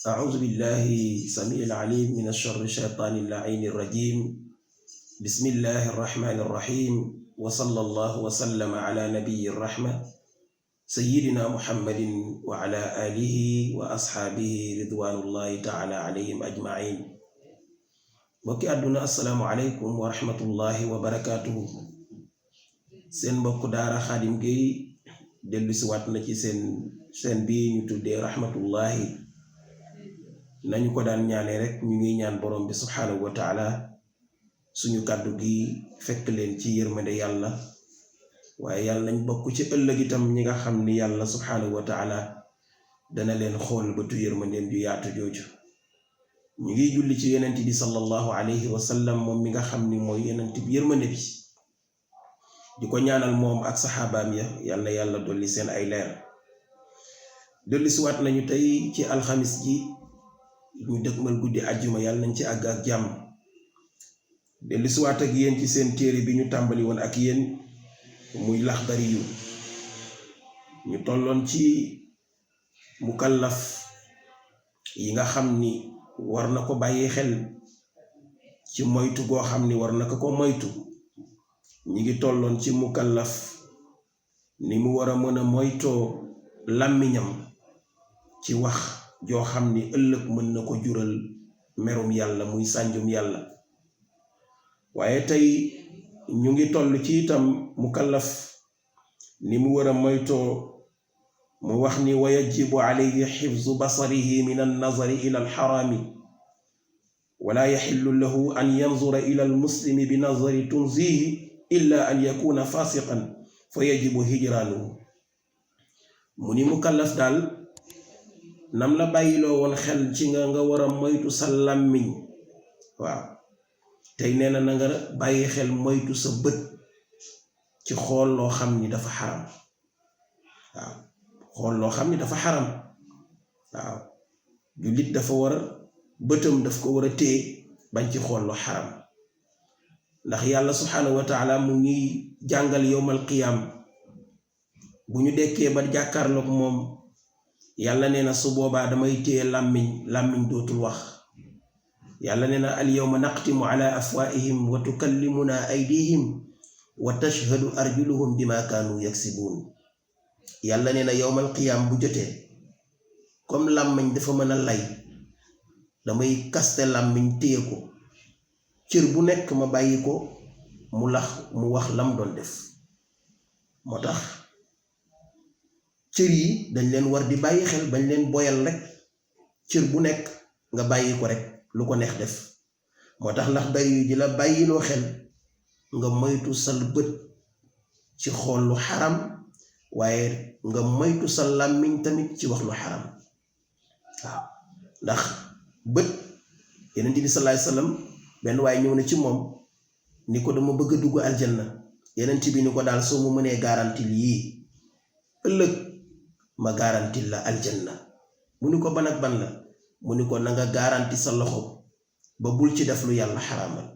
أعوذ بالله سميع العليم من الشر الشيطان اللعين الرجيم. بسم الله الرحمن الرحيم، وصلى الله وسلم على نبي الرحمة سيدنا محمد وعلى آله وأصحابه رضوان الله تعالى عليهم أجمعين. mbokki àdduna assalaamu aleykum wa rahmatullahi wa barakatuhu. seen mbokk daara Khadim Gueye dellu si waat na ci seen bii ñu tuddee rahmatullahi. nañu ko daan ñaanee rek ñu ngi ñaan borom bi subhanahu wa taala suñu kàddu gi fekk leen ci yërmande yàlla, waaye yàlla nañ bokk ci ëllëg itam ñi nga xam ni yàlla subhanahu wa taala dana leen xool bëtu yërmandeem ju yaatu jooju. ñu ngi julli ci yonent bi sallallahu alayhi wa sallam, moom mi nga xam ni mooy yonent bi yërmande bi, di ko ñaanal moom ak saxaabaam ya yàlla yàlla dolli seen ay leer. dolli si waat nañu tey ci alxamis ji ñu dëgmal guddi àjjuma, yàlla nañ ci àgg ak jàmm. dellu si waat ak yéen ci seen téere bi ñu tàmbali woon ak yéen muy Laxdari yu ñu tolloon ci mukallaf yi nga xam ni war na ko bàyyi xel ci moytu goo xam ni war na ko moytu. ñi ngi tolloon ci mukallaf ni mu war a mën a moytoo làmmiñam ci wax joo xam ni ëllëg mën na ko jural merum yàlla, muy sànjum yàlla. waaye tey ñu ngi toll ci itam mukallaf ni mu war a moytoo mu wax ni wa yajibu alayhi xifzu basarihi min annazari ila alxaraami wala yaxillu lahu an yanzura ila almuslimi bi nazari tunzihi illa an yakuna fasiqan fa yajibu hijraanuhu. mu ni mukallaf daal nam la bàyyiloo woon xel ci nga war a moytu sa làmmiñ, waaw tey nee na nga bàyyi xel moytu sa bët ci xool loo xam ni dafa xaram. waaw xool loo xam ni dafa xaram. waaw jullit dafa war a bëtam daf ko war a téye bañ ci xool lu xaram, ndax yàlla subhanahu wa taala mu ngi jàngal yowmal qiyaam bu ñu dekkee ba jàkkaarloog moom. yàlla nee na su boobaa damay téye làmmiñ dootul wax. yàlla nee na al yawma naqtimu ala afwaihim wa tukallimuna aydihim wa tashhadu arjuluhum bima kaanu yaksibuun. yàlla nee na yowmal qiyaam bu jotee comme làmmiñ dafa mën a lay, damay kaste làmmiñ téye ko, cër bu nekk ma bàyyi ko mu wax lam doon def. moo tax cër yi dañ leen war di bàyyi xel, bañ leen boyal rek. cër bu nekk nga bàyyi ko rek lu ko neex def. moo tax Laxdari yu di la bàyyiloo xel nga moytu sa bët ci xool lu xaram, waaye nga moytu sa làmmiñ tamit ci wax lu xaram. waaw ndax bët, Yonent bi sallallahu alayhi wasallam benn waaye ñëw na ci moom ni ko dama bëgg a dugg aljanna. Yonent bi ni ko daal soo mu mënee garantil yii ëllëg ma garantil la aljanna. mu ni ko ban ak ban la? mu ni ko na nga garanti sa loxo ba bul ci def lu yàlla xaraamal.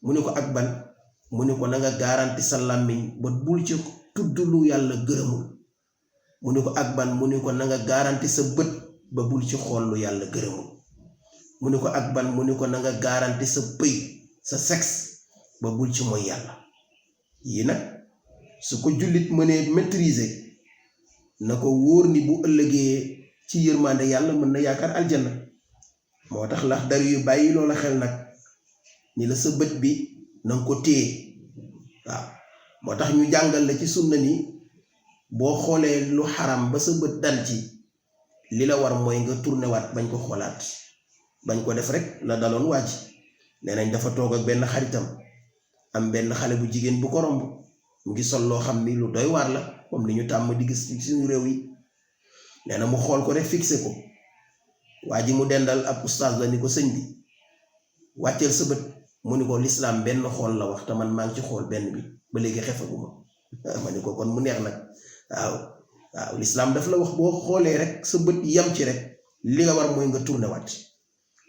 mu ni ko ak ban? mu ni ko na nga garanti sa làmmiñ ba bul ci tudd lu yàlla gërëmul. mu ni ko ak ban? mu ni ko na nga garanti sa bët ba bul ci xool lu yàlla gërëmul. mu ni ko ak ban? mu ni ko na nga garanti sa pëy, sa sexe ba bul ci mooy yàlla. yii nag su ko jullit mënee maîtriser, na ko wóor ni bu ëllëgee ci yërmande yàlla mën na yaakaar aljanna. moo tax Laxdari yu bàyyi loola xel nag ni la sa bët bi nanga ko téye. waaw moo tax ñu jàngal la ci sunna ni boo xoolee lu xaram ba sa bët dal ci, li la war mooy nga tourné waat bañ ko xoolaat, bañ ko def rek la daloon wàcc. nee nañ dafa toog ak benn xaritam, am benn xale bu jigéen bu ko romb, mu ngi sol loo xam ni lu doy waar la, comme li ñu tàmm di gis ci suñu réew yi. nee na mu xool ko rek fixé ko. waa ji mu dendal ab ustaas la ni ko sëñ bi wàcceel sa bët. mu ni ko lislaam benn xool la wax te man maa ngi ci xool benn bi ba léegi xefaguma. ma ni ko kon mu neex nag. waaw lislaam daf la wax boo xoolee rek sa bët yam ci rek li nga war mooy nga tourné waat.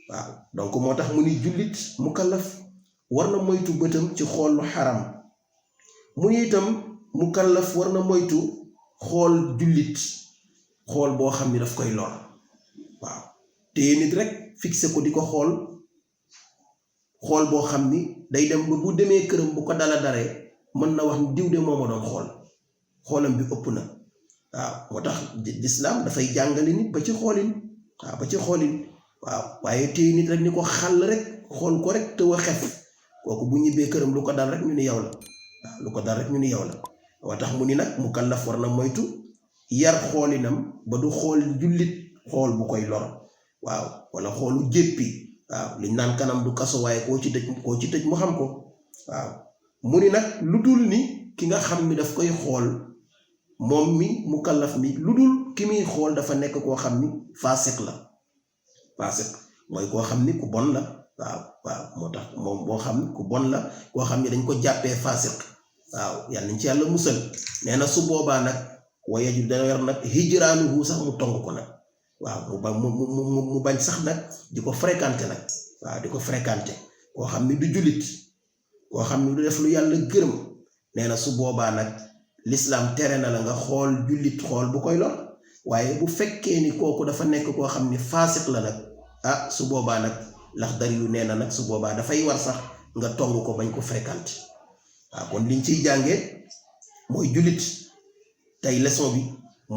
waaw donc moo tax mu ni jullit mukallaf war na moytu bëtam ci xool lu xaram. mu ni itam mukallaf war na moytu xool jullit xool boo xam ni daf koy lor. waaw téye nit rek fixé ko di ko xool boo xam ni day dem ba bu demee këram bu ko daree mën na wax ni diw de moo ma doon xoolam bi ëpp na. waaw moo tax lislaam dafay jàngale nit ba ci xoolin waaw waaye téye nit rek ni ko xàll rek xool ko rek te wa xef kooku bu ñibbee këram lu ko dal rek ñu ni yow la waaw lu ko dal rek ñu ni yow la. moo tax mu ni nag mu kallaf war na moytu yar xoolinam ba du xool jullit xool bu koy lor waaw wala xoolu jéppi waaw liñ naan kanam du kaso waaye koo ci tëj mu xam ko waaw mu ni nag lu dul ni ki nga xam ni daf koy xool moom mi mu kallaf mi lu dul ki muy xool dafa nekk koo xam ni faasiq la mooy koo xam ni ku bon la waaw moo tax moom boo xam ni ku bon la koo xam ni dañ ko jàppee faasiq waaw yàlla nañ ci yàlla musal nee na su boobaa nag waaye ju dana yor nag hijraanuhu sax mu tong ko nag waaw mu bañ sax nag di ko fréquenté nag waaw di ko fréquenté koo xam ni du jullit koo xam ni du def lu yàlla gërëm nee na su boobaa nag l'islam tere na la nga xool jullit xool bu koy lor waaye bu fekkee ni kooku dafa nekk koo xam ni faasiq la nag su boobaa nag Laxdari yu nee na nag su boobaa dafay war sax nga tong ko bañ ko fréquenté waaw kon liñ ciy jàngee mooy jullit tey leçon bi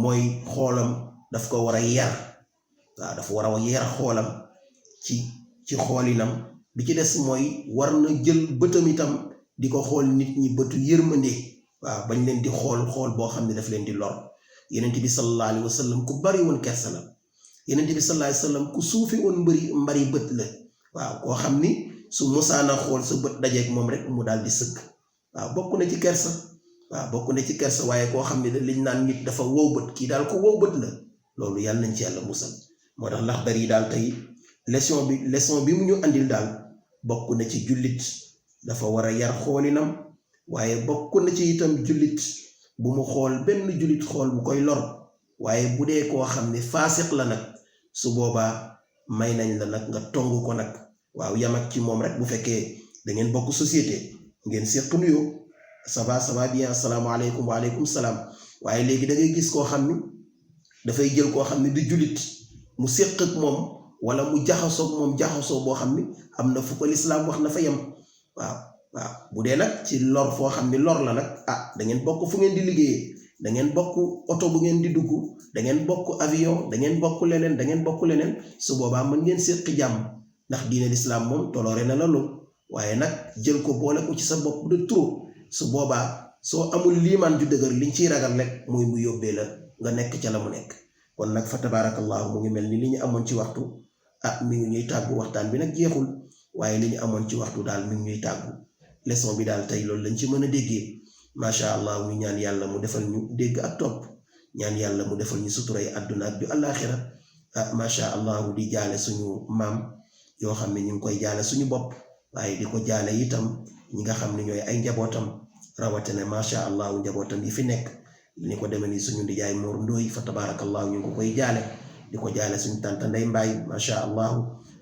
mooy xoolam daf ko war a yar waaw dafa war a yar xoolam ci xoolinam bi ci des mooy war na jël bëtam itam di ko xool nit ñi bëtu yërmande waaw bañ leen di xool boo xam ne daf leen di lor. Yonent bi sallallahu alayhi wa sallam ku bari woon kersa la Yonent bi sallallahu alayhi wa sallam ku suufe woon mbari bët la waaw koo xam ni su mosaana xool sa bët dajeek moom rek mu daal di sëgg waaw bokk na ci kersa waaye koo xam ne liñ naan nit dafa wow bët kii daal ko wow bët la loolu yàlla nañ ci yàlla musal. moo tax Laxdari daal tey leçon bi mu ñu andil daal bokk na ci jullit dafa war a yar xoolinam waaye bokk na ci itam jullit bu mu xool benn jullit xool bu koy lor waaye bu dee koo xam ne faasiq la nag su boobaa may nañ la nag nga tong ko nag waaw yam ak ci moom rek bu fekkee da ngeen bokk société ngeen seq nuyoo ça va bien asalaamaaleykum waaleykum salaam waaye léegi da ngay gis koo xam ni dafay jël koo xam ne du jullit mu séq ak moom wala mu jaxasoo boo xam ni am na fu ko lislaam wax na fa yem waaw bu dee nag ci lor foo xam ni lor la nag da ngeen bokk fu ngeen di liggéeyee da ngeen bokk oto bu ngeen di dugg da ngeen bokk avion da ngeen bokk leneen su boobaa mën ngeen séq jàmm ndax diine lislaam moom toloore na la loolu waaye nag jël ko boole ko ci sa bopp de trop su boobaa soo amul liimaan ju dëgër liñ ciy ragal rek mooy mu yóbbee la nga nekk ca la mu nekk. kon nag fa tabarakallahu mu ngi mel ni li ñu amoon ci waxtu mi ngi ñuy tàggu waxtaan bi nag jeexul waaye li ñu amoon ci waxtu daal mi ngi ñuy tàggu leçon bi daal tey loolu lañ ci mën a déggee macha allah mu ñaan yàlla mu defal ñu dégg ak topp ñaan yàlla mu defal ñu suturay àdduna ak ju àllaaxira macha allah di jaale suñu maam yoo xam ne ñu ngi koy jaale suñu bopp waaye di ko jaale itam ñi nga xam ne ñooy ay njabootam rawatina macha allah njabootam yi fi nekk ni ko demee ni suñu ndijaay Mor Ndooy fa tabarakallahu ñu ngi ko koy jaale di ko jaale suñu tante Ndey Mbaay macha allah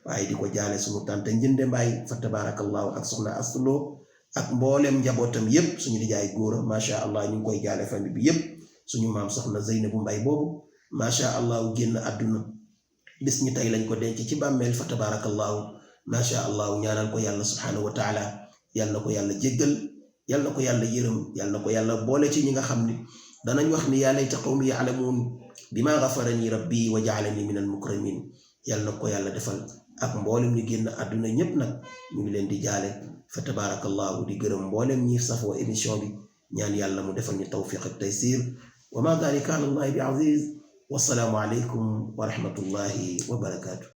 waaye di ko jaale suñu tante Njënde Mbaay fa tabarakallahu ak soxna Astuloo ak mboolem njabootam yépp suñu ndijaay góora macha allah ñu ngi koy jaale famille bi yépp suñu maam soxna Zeynabu Mbaay boobu macha allah génn àdduna bis ñi tey lañ ko denc ci bàmmeel fa tabarakallahu macha allah ñaanal ko yàlla subhanahu wa taala yàlla na ko yàlla jéggal yàlla na ko yàlla yërëm yàlla na ko yàlla boole ci ñi nga xam ni danañ wax ni yaa layta qawmi ya'lamuun bimaa ghafarani rabbi wa ja'alani minal mukramin yàlla na ko yàlla defal ak mboolem ñu génn àdduna ñépp nag ñu ngi leen di jaale fa tabarakallahu di gërëm mboolem ñi safoo émission bi ñaan yàlla mu defal ñu tawfiq ak taysir wa ma dhalika ala allahi bi aziz wassalaamu alaykum wa rahmatullahi wa barakatuh